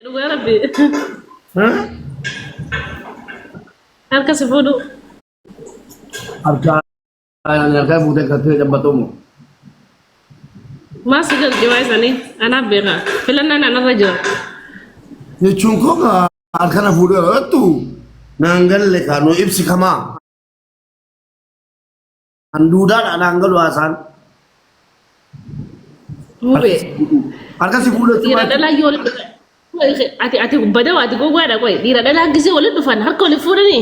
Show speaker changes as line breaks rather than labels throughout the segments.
Dhugaa rabbi. Harka si fuudhu.
Harka harka fuutee gartee cabbaxuumu.
Maa si galche waa isanii anaaf beeka. Filannaan anarra jira.
Jechuun koo harka na fuudhee yeroo jettu naan galle kaa nu ibsi kamaa. An duudaadha naan galu haasaan.
Mubee.
Harka si fuudhee
Dhiira dhalaa yoo walitti dhufan ati badawa ati gowwaadha qoy dhiira dhalaa gisee walitti dhufan harka walitti fuudhanii.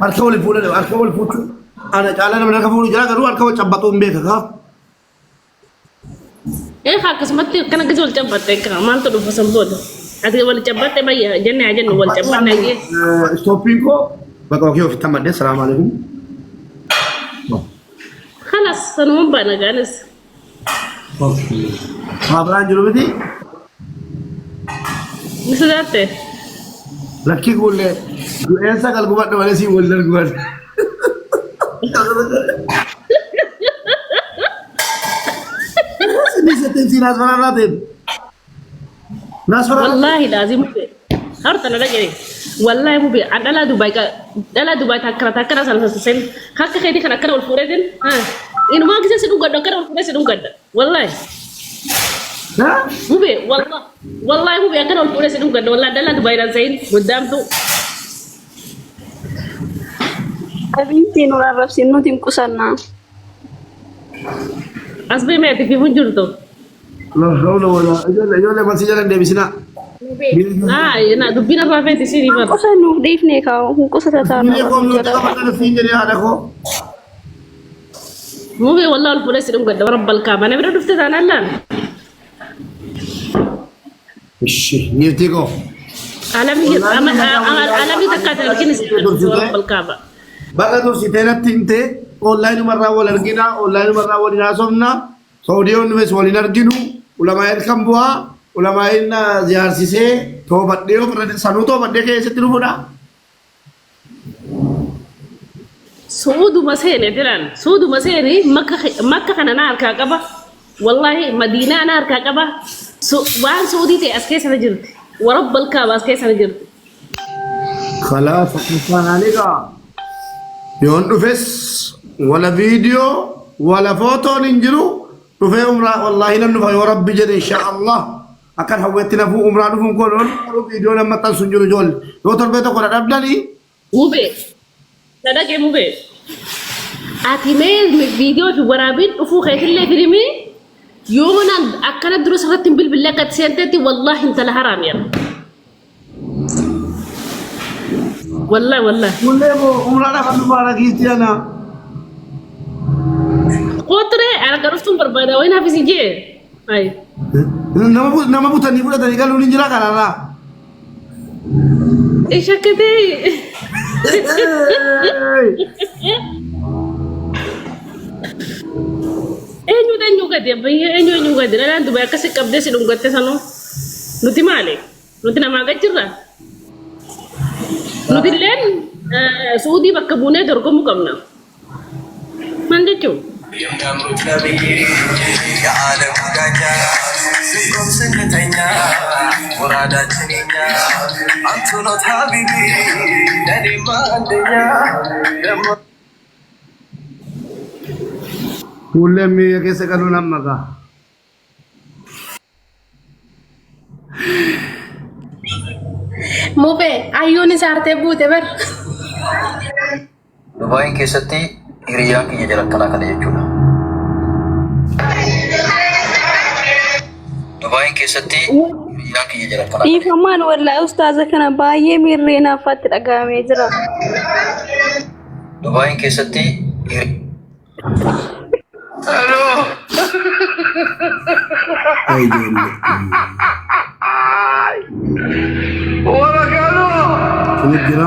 Harka wali fuudhanii harka wali fuudhuu. Ana caalaa namni harka fuudhu jira garuu harka wal cabbaxuu hin beeka kaa.
Ee akkasumatti akkana gisee wal cabbatte kaa maaltu dhufa san booda. Ati wal cabbatte bayya jenne haa jennu wal cabbanne ayyee.
Istooppiin koo bakka wakii ofitti hammadde salaamu alaikum.
Kalas sanuman baana gaanis.
Maa biraan jiru miti.
Ni sodaatte.
Lakkii kuullee du'een sagal gubadhu malee siin wal darguban. Sinni setteen siin asfararraa ta'e. Naasfararraa.
Wallaahi laazim mube. Harta na dhagee. Wallaahi mube. An dhalaa Dubaay dhalaa Dubaay takkana takkana sana sen akka keetii kan akkana ol fuudheetin. Inumaa gisee si dhungadhu akkana ol fuudhee si dhungadha. Wallaahi. Mube wallaahi wallaahi mube akkana ol fuudhee si dhungadha. Wallaahi dhalaa Dubaay dhaan sayin goddaamtu.
Qabiintii nu arrabsin nuti hin qusannaa.
As bee ati fi jirtu.
La hawla wala ijoollee ijoollee masii jala hin deebisinaa.
Ah, na dubbiin irraa feeti siin
Hin
himata.
qusannuuf dhiifne kaa'u hin qusata taana
Biyya koo
nu
nuti
jala.
qabatan siin jedhee haadha koo.
Mubee wallahi ol fuudhee si dhungadha rabbal kaaba. Na bira dhufte taanaan laan.
Ishi niirtii koo.
Alamii alamii takka ati arginu si rabbal kaaba.
Baga dursitee natti himtee onlaayinumarraa wal argina onlaayinumarraa waliin haasofna Saudii dhufes waliin arginu ulamaa'in kan bu'aa ulamaa'in ziyaarsisee toobadhee ofirra sanuu toobadhee keessatti dhufudha.
Suuduma seene diran suuduma seeni makka makka kana na harkaa qaba. Wallahi madiinaa na harkaa qaba. Waan suudii ta'e as keessa na jirti. Warabbal kaaba as keessa na jirti.
Kalaas akkasumaan yoon dhufes wala viidiyoo wala footoon hin jiru dhufee umraa wallaahi nan dhufa yoo rabbi jedhe insha Allah akkan hawweetti nafuu umraa dhufuun koo loon garuu viidiyoo nan maxxansu hin jiru ijoollee yoo torbee tokko na dhabdanii
Mubee. Na dhaqee mubee. Ati mee viidiyoo fi waraabiin dhufuu keetillee filimii yoo naan akkana dura sirratti hin bilbille akka itti seentetti wallaahi intala haraam yaa. Wallaahi wallaahi.
Mullee moo umraadhaaf an dhufaa ragiitti ana.
Kooturee akka dhuftuun barbaada wayi naaf isin jee. Ayi.
Nama nama butanii fudhatanii galuun hin jira kanarraa.
Shakkatee. Eenyu eenyu gadi abbayyaa eenyu eenyu gadi dhalaan Dubaay akkasi qabdee si dhungatte sanuu nuti maali nuti namaa gad jirra nuti illeen Suudii bakka buunee dorgomuu qabna maal jechuun.
Fuulleen miira keessa galuun amma ga'a.
Mube ayyuun isa artee buute bar.
Dubaayin keessatti hiriyyaan kiyya jara akkanaa kana jechuudha. Dubaayin keessatti hiriyyaan kiyya jara akkanaa kana.
Dhiifamaan wallaahi ustaaza kana baay'ee miirri inaaffaatti dhaga'amee jira.
Dubaayin keessatti hiriyyaan
Ay ijoollee. Kun jira.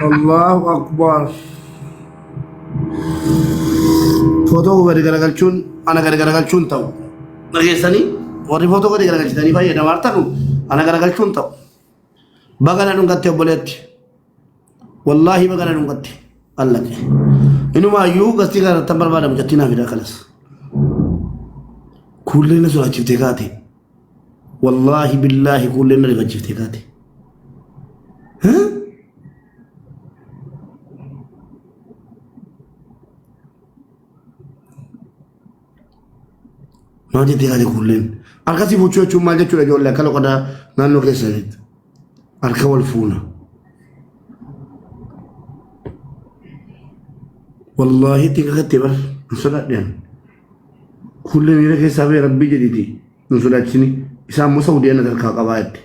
Allahu Akbar. Footoo gadi garagalchuun ana gadi garagalchuun ta'u. Dhageessanii warri footoo gadi garagalchitanii fayyadamaa jirtan ana garagalchuun ta'u. Baga na dhungatte obboleetti. Wallaahi baga na dhungatte. Allaqe. Inumaayyuu gastii kana irratti barbaadamu jettii naa fidaa kalas. Kuullee na sodaachiftee kaate. Wallaahi billaahi kuullee na rifachiiftee kaate. Maal jettee kaate kuulleen? Harka si fuuchuu jechuun maal jechuudha ijoollee akka loqodaa naannoo keessanitti? Harka wal fuuna. Wallaahi itti kakattee bar hin sodaadhe. Kuullee miira keessaa ba'e rabbii jedhiiti hin sodaachisini. Isaan immoo Saawudii ana harkaa qabaa jette.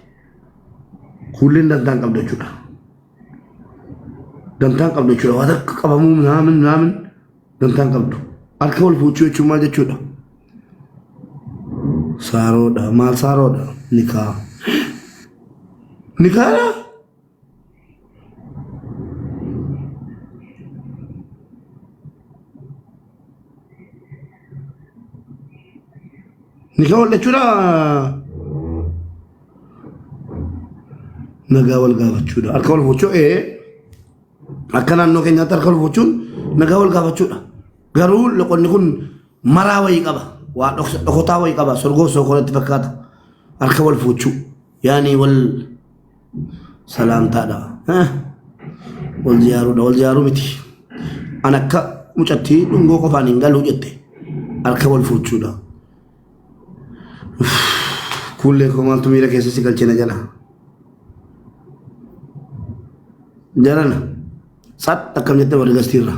Kuulleen dantaan qabda jechuudha. Dantaan qabdu jechuudha. Waan akka qabamuu naamin naamin dantaan qabdu. Harka wal fuuchuu jechuun maal jechuudha? Saaroodha. Maal saaroodha? Nikaa. Nikaadha? Nikaa wal jechuudha. Nagaa wal gaafachuudha. Harka wal fuuchuu ee akka naannoo keenyaatti harka wal fuuchuun nagaa wal gaafachuudha. Garuu loqonni kun maraa wayii qaba. Waa dhokotaa wayii qaba. Sorgoo sookoratti fakkaata. Harka wal fuuchuu. Yaani wal salaamtaadha. Wal ziyaaruudha. Wal ziyaaruu miti. An akka mucattii dhungoo qofaan hin galuu jette. Harka wal fuuchuudha. Kuullee koo maaltu miira keessa si galche na jala. Jarana. Sat akkam jette warri gastiirra.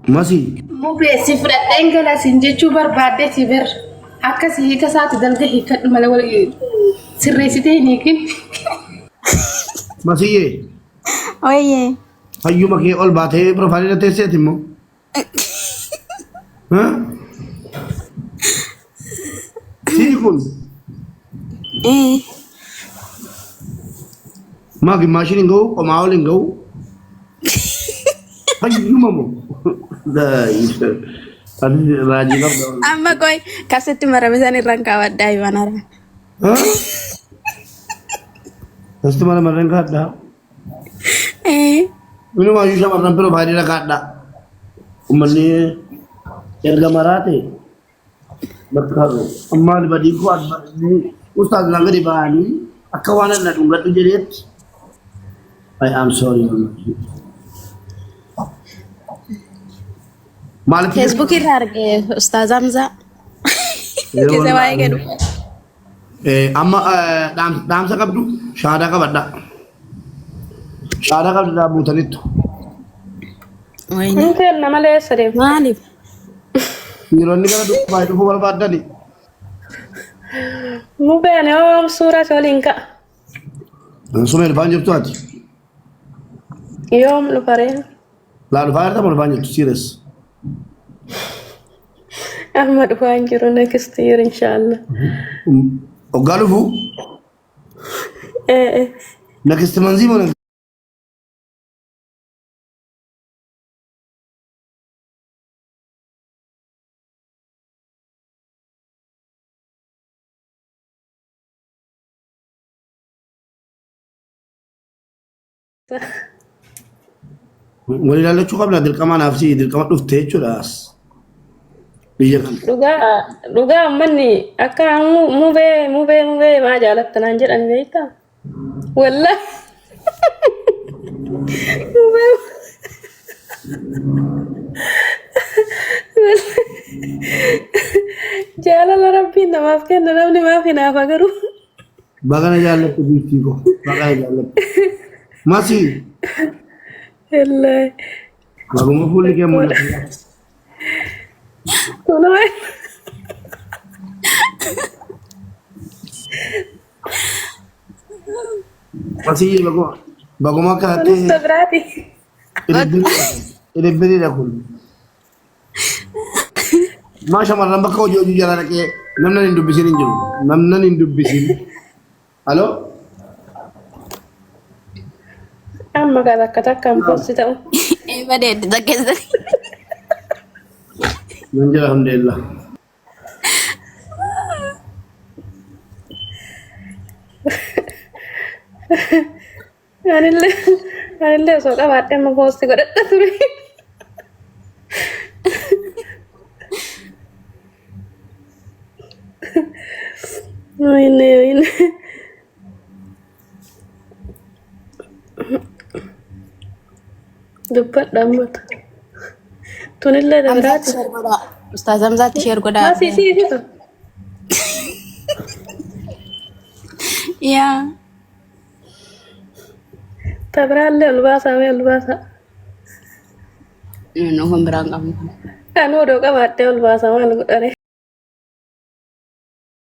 Masii.
Mubee si fudhadheen gala siin jechuu barbaaddeeti ber. Akka si hiika isaati dalga hiikadhu malee wal sirreessitee hin hiikin.
Masiyyee.
Oye.
Fayyuma kee ol baatee piroofaayilii irra teesseeti immoo. Sii kun
Eh.
maa gimmaashiin hin ga'u qomaa ol hin ga'u. Fayyuma moo? Ati raajii qabda.
Amma qoy kasitti marame san irraan kaawwadhaa Ivanara.
Kasitti marame irraan kaadhaa.
Eh.
Minumaayyuu shamarran piroofaayilii irra kaadhaa. Uummanni erga maraate bakka ammaan badii koo adda ustaaz naan gadi ba'anii akka waan na dhungadhu jedheetti. I am sorry. Maaliif
Facebook irraa arge Ustaaz Hamzaa. Keessa waa'ee kennu.
Amma dhaamsa qabdu shaadaa qabadha. Shaadaa qabdu buutanittu.
Wayne.
Hin kenna malee eessa deema?
Maaliif?
Dhiironni gara Dubaay dhufuu barbaaddani.
Mubeen yoom suuraa si waliin ka'a?
Sumee dhufaan jirtu ati.
Yoom dhufaree?
Laa dhufaa jirta moo dhufaan jirtu serious.
Amma dhufaa hin jiru next year inshallah.
Hoggaa dhufu
Eh eh.
next month moo next Wal ilaallachuu qabna dirqama naaf si dirqama dhufte jechuudha as. Biyya kana.
Dhugaa dhugaa ummanni akka mubee mubee mubee maa jaalatta naan jedhan beektaa? Wallahi mubee jaalala rabbiin namaaf kenna namni maaf hinaafa garuu.
Bagana jaallattu biiftii koo. Bagana jaallattu. Masii.
Wallahi.
Baguma fuulli kee mul'atu.
Kunoo.
Masii baguma. Baguma
Kunis
kaatee
ta biraati.
Iribbiriidha kun. Maa shamarran bakka hojii hojii jala dhaqee namni hin dubbisin hin jiru. Namni hin dubbisin. Halo?
Amma kan takka takkaan posti ta'u.
Ee badee takkeessa.
Nan jira alhamdulillah.
Anillee anillee osoo qabaadhe amma poosti godhadha ture.
Wayne wayne.
Dubbadha ammata. Tunillee
Hamzaatti
dabiraati.
sheer godhaa. Ustaaz Hamzaatti sheer godhaa.
Maasii sii isitu.
Yaa.
Tabiraallee ol baasaa mee ol baasaa.
Nu kan biraan qabnu.
Anuu odoo qabaadhee ol baasaa maal godhare.